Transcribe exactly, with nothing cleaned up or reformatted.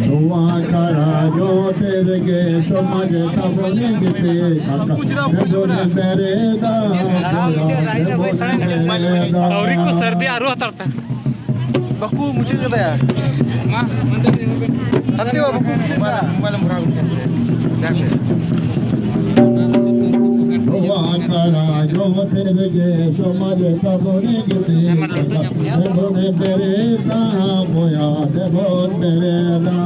ᱱᱚᱣᱟ ᱠᱟᱨᱟ ᱡᱚᱛᱮ ᱨᱮᱜᱮ ᱥᱚᱢᱟᱡᱽ ᱛᱟᱵᱚᱱ ᱡᱮᱛᱮ ᱠᱟᱛᱷᱟ ᱛᱮᱵᱚᱱ ᱵᱮᱨᱮᱫᱟ᱾ ᱟᱹᱣᱨᱤ ᱠᱚ ᱥᱟᱹᱨᱫᱤ, ᱟᱹᱨᱩ ᱦᱟᱛᱟᱲ ᱯᱮ᱾ ᱵᱟᱠᱚ ᱢᱩᱪᱟᱹᱫ ᱠᱟᱫᱟ ᱭᱟ᱾ ᱢᱟ, ᱢᱮᱱᱫᱟᱹᱧ ᱦᱟᱱᱛᱮ ᱵᱟ, ᱵᱟᱠᱚ ᱢᱩᱪᱟᱹᱫ ᱠᱟᱫᱟ᱾ ᱢᱳᱵᱟᱭᱤᱞ ᱮᱢ ᱵᱷᱚᱨᱟᱣ ᱠᱮᱫᱟ ᱥᱮ? ᱱᱚᱣᱟ ᱠᱟᱨᱟ ᱡᱚᱛᱮ ᱨᱮᱜᱮ ᱥᱚᱢᱟᱡᱽ ᱛᱟᱵᱚᱱ ᱡᱮᱛᱮ ᱠᱟᱛᱷᱟ ᱛᱮᱵᱚᱱ ᱵᱮᱨᱮᱫᱟ᱾ ᱵᱚᱭᱦᱟ ᱛᱮᱵᱚᱱ ᱵᱮᱨᱮᱫᱟ᱾